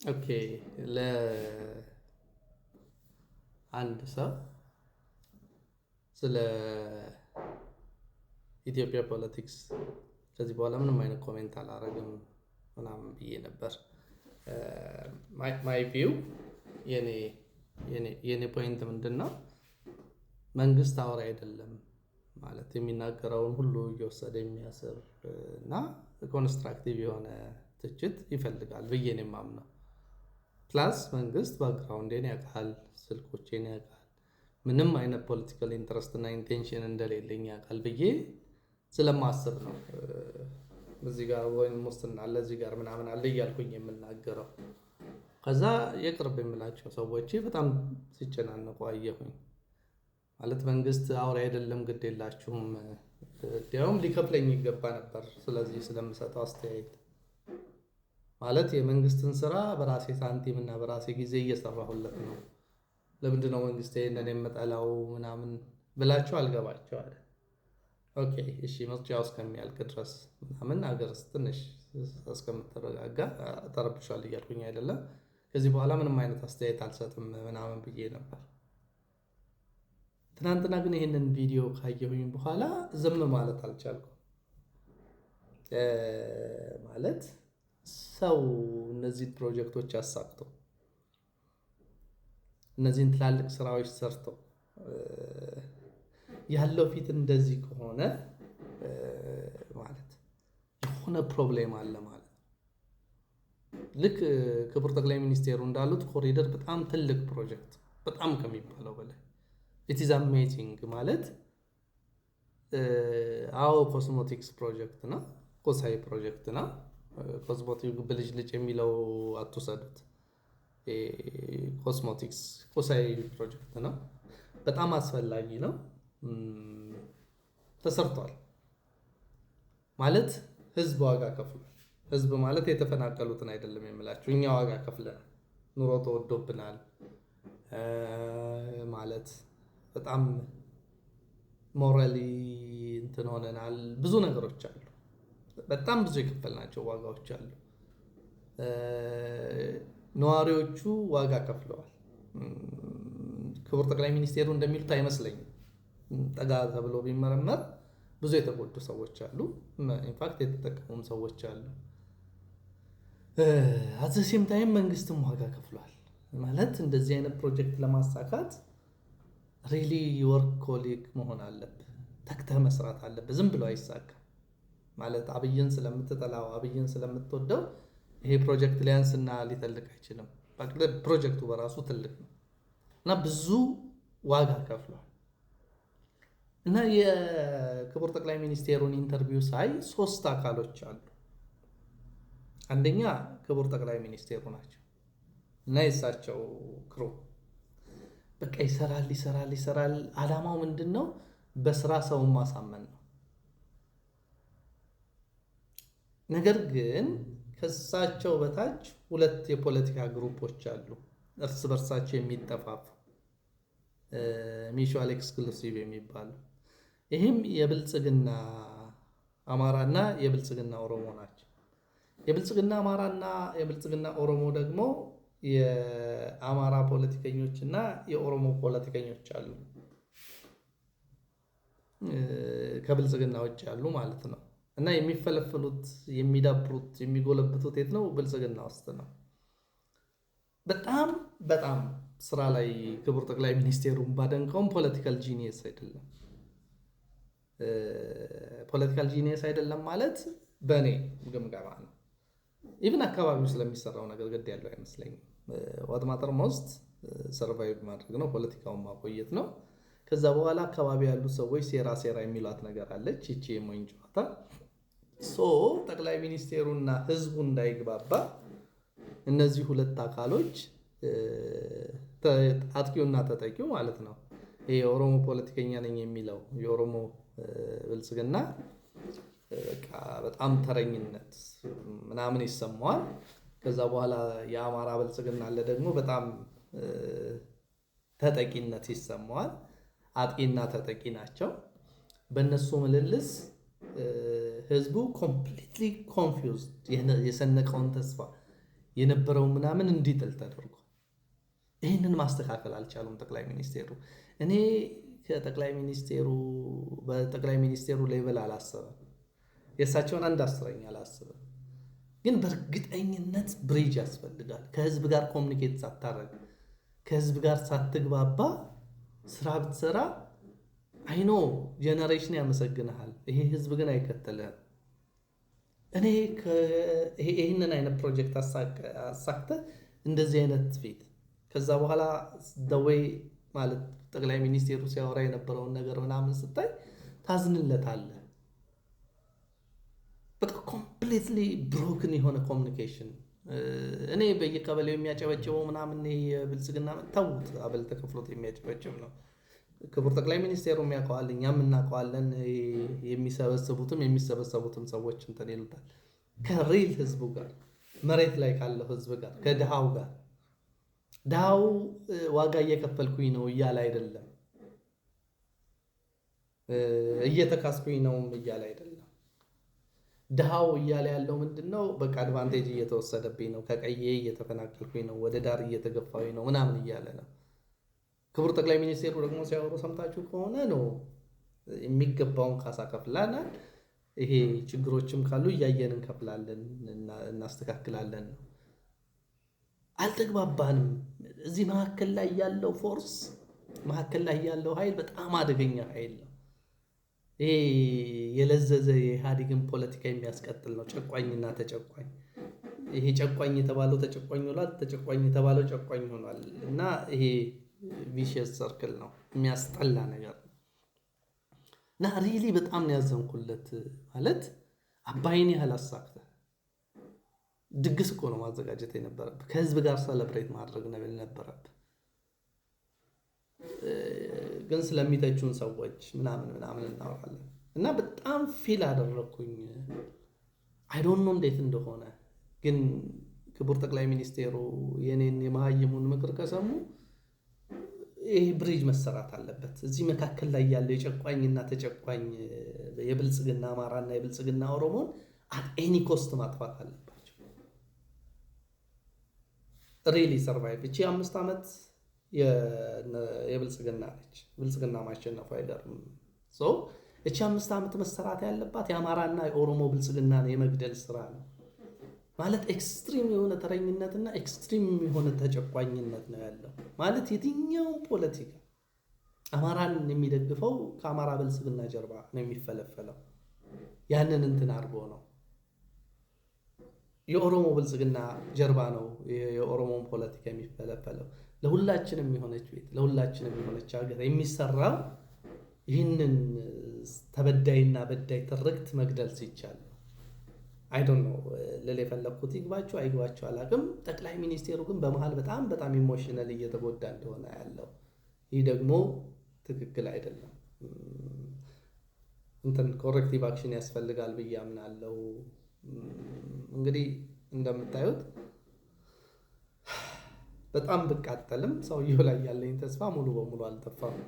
Okay፣ ለአንድ ሰው ስለ ኢትዮጵያ politics ከዚህ በኋላ ምንም አይነት comment አላረግም ምናምን ብዬ ነበር። My view፣ የኔ point ምንድን ነው? መንግስት አውሬ አይደለም፣ ማለት የሚናገረውን ሁሉ እየወሰደ የሚያስር እና constructive የሆነ ትችት ይፈልጋል ብዬ ነው የማምነው። Plus መንግስት background ኤን ያውቃል፣ ስልኮቼን ያውቃል፣ ምንም አይነት political interest እና intention እንደሌለኝ ያውቃል ብዬ ስለማስብ ነው እዚህ ጋር ወይም ሙስና አለ፣ እዚህ ጋር ምናምን አለ እያልኩኝ የምናገረው። ከዛ የቅርብ የምላቸው ሰዎች በጣም ሲጨናነቁ አየሁኝ። ማለት መንግስት አውሬ አይደለም፣ ግድ የላችሁም፣ እንዲያውም ሊከፍለኝ ይገባ ነበር ስለዚህ ስለምሰጠው አስተያየት። ማለት የመንግስትን ስራ በራሴ ሳንቲም እና በራሴ ጊዜ እየሰራሁለት ነው። ለምንድነው መንግስት ይሄንን የምጠላው ምናምን ብላቸው አልገባቸው አለ። Okay እሺ፣ ምርጫው እስከሚያልቅ ድረስ ምናምን አገር ትንሽ እስከምትረጋጋ፣ ተረብሿል እያልኩኝ አይደለም። ከዚህ በኋላ ምንም አይነት አስተያየት አልሰጥም ምናምን ብዬ ነበር። ትናንትና ግን ይህንን ቪዲዮ ካየሁኝ በኋላ ዝም ማለት አልቻልኩም። ማለት ሰው እነዚህን ፕሮጀክቶች አሳክቶ፣ እነዚህን ትላልቅ ስራዎች ሰርቶ ያለው ፊት እንደዚህ ከሆነ ማለት የሆነ problem አለ ማለት ነው። ልክ ክቡር ጠቅላይ ሚኒስቴሩ እንዳሉት ኮሪደር በጣም ትልቅ ፕሮጀክት፣ በጣም ከሚባለው በላይ it is amazing። ማለት አዎ ኮስሞቲክስ ፕሮጀክት ነው፣ ቁሳዊ ፕሮጀክት ነው። Cosmetic ብልጭልጭ የሚለው አትውሰዱት። ኮስሞቲክስ ቁሳዊ ፕሮጀክት ነው። በጣም አስፈላጊ ነው። ተሰርቷል ማለት ህዝብ ዋጋ ከፍሏል። ህዝብ ማለት የተፈናቀሉትን አይደለም የምላችሁ፣ እኛ ዋጋ ከፍለናል። ኑሮ ተወዶብናል። ማለት በጣም morally እንትን ሆነናል። ብዙ ነገሮች አሉ። በጣም ብዙ የከፈልናቸው ዋጋዎች አሉ። ነዋሪዎቹ ዋጋ ከፍለዋል። ክቡር ጠቅላይ ሚኒስቴሩ እንደሚሉት አይመስለኝም። ጠጋ ተብሎ ቢመረመር ብዙ የተጎዱ ሰዎች አሉ። In fact የተጠቀሙም ሰዎች አሉ። At the same time መንግስትም ዋጋ ከፍሏል። ማለት እንደዚህ አይነት ፕሮጀክት ለማሳካት really workaholic መሆን አለብህ። ተግተህ መስራት አለብህ። ዝም ብሎ አይሳካም። ማለት አብይን ስለምትጠላው፣ አብይን ስለምትወደው ይሄ ፕሮጀክት ሊያንስና ሊተልቅ አይችልም። ፕሮጀክቱ በራሱ ትልቅ ነው እና ብዙ ዋጋ ከፍሏል። እና የክቡር ጠቅላይ ሚኒስቴሩን interview ሳይ ሶስት አካሎች አሉ። አንደኛ ክቡር ጠቅላይ ሚኒስቴሩ ናቸው እና የእሳቸው crew በቃ ይሰራል፣ ይሰራል፣ ይሰራል። አላማው ምንድን ነው? በስራ ሰውን ማሳመን ነው። ነገር ግን ከሳቸው በታች ሁለት የፖለቲካ group ኦች አሉ፣ እርስ በርሳቸው የሚጠፋፉ፣ mutual exclusive የሚባሉ። ይህም የብልጽግና አማራና የብልጽግና ኦሮሞ ናቸው። የብልጽግና አማራና የብልጽግና ኦሮሞ ደግሞ የአማራ ፖለቲከኞች እና የኦሮሞ ፖለቲከኞች አሉ፣ ከብልጽግና ውጭ ያሉ ማለት ነው። እና የሚፈለፈሉት፣ የሚዳብሩት፣ የሚጎለብቱት የት ነው? ብልጽግና ውስጥ ነው። በጣም በጣም ስራ ላይ ክቡር ጠቅላይ ሚኒስቴሩን ባደንቀውም political genius አይደለም። Political genius አይደለም ማለት በእኔ ግምገማ ነው። Even አካባቢው ስለሚሰራው ነገር ግድ ያለው አይመስለኝም። What matter most survive ማድረግ ነው፣ ፖለቲካውን ማቆየት ነው። ከዛ በኋላ አካባቢ ያሉ ሰዎች ሴራ ሴራ የሚሏት ነገር አለች፣ ይቺ የሞኝ ጨዋታ። So ጠቅላይ ሚኒስቴሩና ህዝቡ እንዳይግባባ እነዚህ ሁለት አካሎች፣ አጥቂውና ተጠቂው ማለት ነው። ይሄ የኦሮሞ ፖለቲከኛ ነኝ የሚለው የኦሮሞ ብልጽግና በቃ በጣም ተረኝነት ምናምን ይሰማዋል። ከዛ በኋላ የአማራ ብልጽግና አለ ደግሞ በጣም ተጠቂነት ይሰማዋል። አጥቂና ተጠቂ ናቸው። በእነሱ ምልልስ ህዝቡ completely confused፣ የሰነቀውን ተስፋ የነበረው ምናምን እንዲጥል ተደርጓል። ይህንን ማስተካከል አልቻሉም ጠቅላይ ሚኒስቴሩ። እኔ ከጠቅላይ ሚኒስቴሩ በጠቅላይ ሚኒስቴሩ level አላስብም፣ የእሳቸውን አንድ አስረኛ አላስብም። ግን በእርግጠኝነት bridge ያስፈልጋል። ከህዝብ ጋር communicate ሳታረግ፣ ከህዝብ ጋር ሳትግባባ ስራ ብትሰራ I know generation ያመሰግንሃል። ይሄ ህዝብ ግን አይከተልህም። እኔ ይህንን አይነት ፕሮጀክት አሳክተህ እንደዚህ አይነት ፊት ከዛ በኋላ the way ማለት ጠቅላይ ሚኒስቴሩ ሲያወራ የነበረውን ነገር ምናምን ስታይ ታዝንለታለህ። በቃ completely broken የሆነ communication። እኔ በየቀበሌው የሚያጨበጭበው ምናምን የብልጽግና ተዉት፣ አበል ተከፍሎት የሚያጨበጭብ ነው። ክቡር ጠቅላይ ሚኒስቴሩም ያውቀዋል፣ እኛም እናውቀዋለን። የሚሰበሰቡትም ሰዎች እንትን ይሉታል። ከ real ህዝቡ ጋር፣ መሬት ላይ ካለው ህዝብ ጋር፣ ከድሃው ጋር፣ ድሃው ዋጋ እየከፈልኩኝ ነው እያለ አይደለም፣ እየተካስኩኝ ነውም እያለ አይደለም። ድሃው እያለ ያለው ምንድን ነው? በቃ advantage እየተወሰደብኝ ነው፣ ከቀዬ እየተፈናቀልኩኝ ነው፣ ወደ ዳር እየተገፋሁኝ ነው ምናምን እያለ ነው። ክቡር ጠቅላይ ሚኒስቴሩ ደግሞ ሲያወሩ ሰምታችሁ ከሆነ ነው የሚገባውን ካሳ ከፍለናል፣ ይሄ ችግሮችም ካሉ እያየን እንከፍላለን፣ እናስተካክላለን ነው። አልተግባባንም። እዚህ መካከል ላይ ያለው force፣ መካከል ላይ ያለው ኃይል በጣም አደገኛ ኃይል ነው። ይሄ የለዘዘ የኢህአዴግን ፖለቲካ የሚያስቀጥል ነው። ጨቋኝና ተጨቋኝ። ይሄ ጨቋኝ የተባለው ተጨቋኝ ሆኗል፣ ተጨቋኝ የተባለው ጨቋኝ ሆኗል። እና ይሄ vicious circle ነው፣ የሚያስጠላ ነገር ነው። እና really በጣም ነው ያዘንኩለት። ማለት አባይን ያህል አሳክተህ ድግስ እኮ ነው ማዘጋጀት የነበረብህ። ከህዝብ ጋር celebrate ማድረግ ነው የነበረብህ። ግን ስለሚተቹን ሰዎች ምናምን ምናምን እናወራለን። እና በጣም feel አደረግኩኝ። I don't know እንዴት እንደሆነ፣ ግን ክቡር ጠቅላይ ሚኒስቴሩ የኔን የመሀይሙን ምክር ከሰሙ ይህ bridge መሰራት አለበት። እዚህ መካከል ላይ ያለው የጨቋኝና ተጨቋኝ፣ የብልጽግና አማራና የብልጽግና ኦሮሞን at any cost ማጥፋት አለባቸው። Really survive እቺ 5 ዓመት የብልጽግና ነች። ብልጽግና ማሸነፉ አይገርም። እቺ 5 ዓመት መሰራት ያለባት የአማራና የኦሮሞ ብልጽግናን የመግደል ስራ ነው። ማለት extreme የሆነ ተረኝነትና extreme የሆነ ተጨቋኝነት ነው ያለው። ማለት የትኛውም ፖለቲካ አማራን የሚደግፈው ከአማራ ብልጽግና ጀርባ ነው የሚፈለፈለው። ያንን እንትን አድርጎ ነው፣ የኦሮሞ ብልጽግና ጀርባ ነው የኦሮሞን ፖለቲካ የሚፈለፈለው። ለሁላችንም የሆነች ቤት፣ ለሁላችንም የሆነች ሀገር የሚሰራው ይህንን ተበዳይና በዳይ ትርክት መግደል ሲቻል ነው። I don't know ልል የፈለግኩት ይግባችሁ አይግባችሁ አላውቅም። ጠቅላይ ሚኒስቴሩ ግን በመሀል በጣም በጣም emotional እየተጎዳ እንደሆነ ያለው፣ ይህ ደግሞ ትክክል አይደለም። እንትን corrective action ያስፈልጋል ብዬ አምናለሁ። እንግዲህ እንደምታዩት በጣም ብቃጠልም ሰውየው ላይ ያለኝ ተስፋ ሙሉ በሙሉ አልጠፋም።